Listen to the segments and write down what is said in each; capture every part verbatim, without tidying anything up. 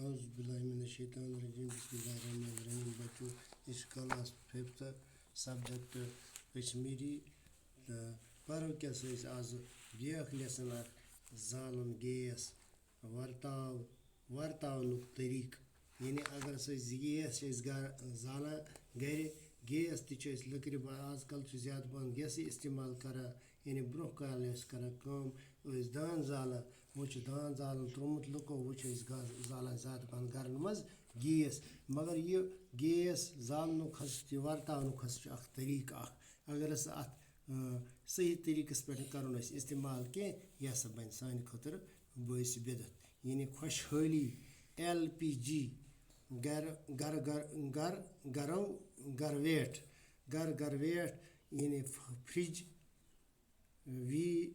اعوذ باللہ من الشیطان الرجیم، بسم اللہ الرحمن الرحیم۔ بچو، أسۍ چھِ کلاس ففتھ، سبجیکٹ کشمیری، تہٕ پرو کیٛاہ سا أسۍ آز؟ بیٛاکھ لیسن اکھ، زالُن گیس، ورتاو، ورتاونُک طریٖقہٕ۔ یعنی اگر سا أسۍ گیس چھِ أسۍ گرٕ زالان گرِ، گیس تہِ چھِ أسۍ لٔکرِ با-، آز کل چھُ زیادٕ پہن گیسٕے استعمال کران۔ یعنی برٛونٛہہ کالہِ ٲسۍ کران کٲم، ٲسۍ دان زالان، وۄنۍ چھُ دان زالُن ترٛوومُت لُکو، وۄنۍ چھِ أسۍ گا-، زالان زیادٕ پہن گرن منٛز گیس۔ مگر یہِ گیس زالنُک حظ، یہِ ورتاونُک حظ چھُ اکھ طریٖقہٕ اکھ۔ اگر ہسا اتھ، اۭں، صحیح طریٖقس پٮ۪ٹھ کرُن أسۍ استعمال کینٛہہ، یہِ ہسا بنہِ سانہِ خٲطرٕ باعث بدعت۔ یعنی خۄشحٲلی، ایل پی جی، گر، گر، گر، گر، گرو، گرویٹ، گر، گرویٹ، یعنی ف-، فرج، وی،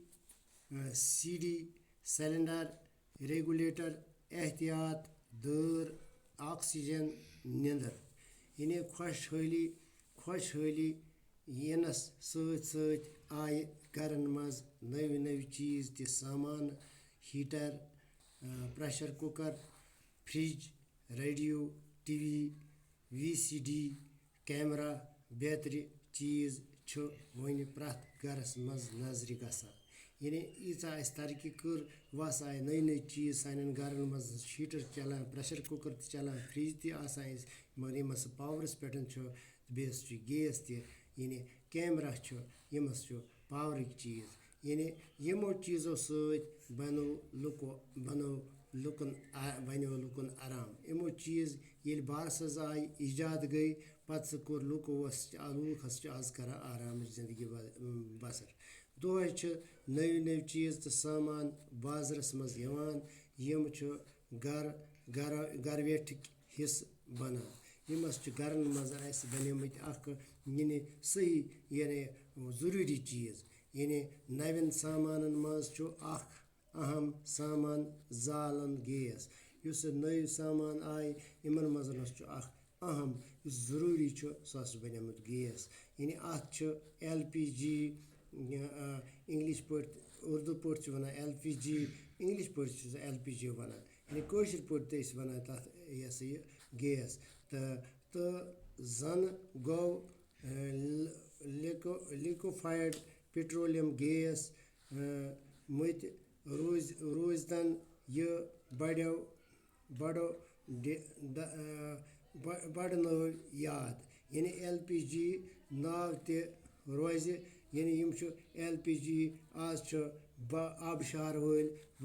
اۭں، سی ڈی، سلنڈر، ریگولیٹر، احتیاط، دٲر، آکسیجن، نیندر۔ یعنی خۄشحٲلی، خۄشحٲلی یِنس سۭتۍ سۭتۍ آیہِ گرن منٛز نٔوۍ نٔوۍ چیٖز تہِ سامان، ہیٹر، اۭں، pressure cooker, fridge, radio, T V, V C D, camera, بیترِ چیٖز چھُ وۄنۍ پرٛٮ۪تھ گرس منٛز نظرِ گژھان۔ یعنی ییٖژاہ اَسہِ ترقی کٔر، وَس آیہِ نٔے نٔے چیٖز سانٮ۪ن گرن منٛز، ہیٹر چلان، پریشر کوکر تہِ چلان، فرج تہِ آسان اَسہِ، مگر یِم ہسا پاورس پٮ۪ٹھ چھُ، تہٕ بیٚیہِ ہسا چھُ گیس تہِ، یعنی کیمرہ چھُ، یِم ہسا چھُ پاورٕکۍ چیٖز۔ یعنی یِمو چیٖزو سۭتۍ بنوو لُکو، بنوو لُکن آ-، بنیو لُکن آرام۔ یِمو چیٖز ییٚلہِ بارسَس آیہِ، ایجاد گٔے، پتہٕ سُہ کوٚر لُکو وس-، لوٗکھ ہسا چھِ آز کران آرامٕچ زندگی ب-، بسر۔ دۄہے چھِ نٔوۍ نٔوۍ چیٖز تہٕ سامان بازرس منٛز یِوان، یِم چھِ گر، گر، گرویٹٕکۍ حصہٕ بنان۔ یِم ہسا چھِ گرن منٛز اَسہِ بنیمٕتۍ اکھ، یعنی صحیح، یعنی ضروٗری چیٖز۔ یعنی نوٮ۪ن سامانن منٛز چھُ اکھ اہم سامان زالن گیس۔ یُس یہِ نٔوۍ سامان آیہِ، یِمن منٛز ہسا چھُ اکھ اہم، یُس ضروٗری چھُ، سُہ ہسا چھُ بنیومُت گیس۔ یعنی اتھ چھُ ایل پی جی، آ، انگلش پٲٹھۍ، اردو پٲٹھۍ چھِ ونان ایل پی جی، انگلش پٲٹھۍ چھِ سُہ ایل پی جی ونان۔ یعنی کٲشِر پٲٹھۍ تہِ ٲسۍ وَنان تَتھ، یہِ ہسا یہِ گیس۔ تہٕ، تہٕ زَن گوٚو، اَ، لِ-، لِکو-، liquefied petroleum gas، اَ، مٔتۍ روٗزۍ، روٗزۍتَن یہِ بَڑیو، بَڑو ڈِ-، دَ-، اَ، بَ-، بَڑنٲو یاد۔ یعنی ایل پی جی ناو تہِ روزِ، یعنی یِم چھِ ایل پی جی، آز چھُ با-، آبشار وٲلۍ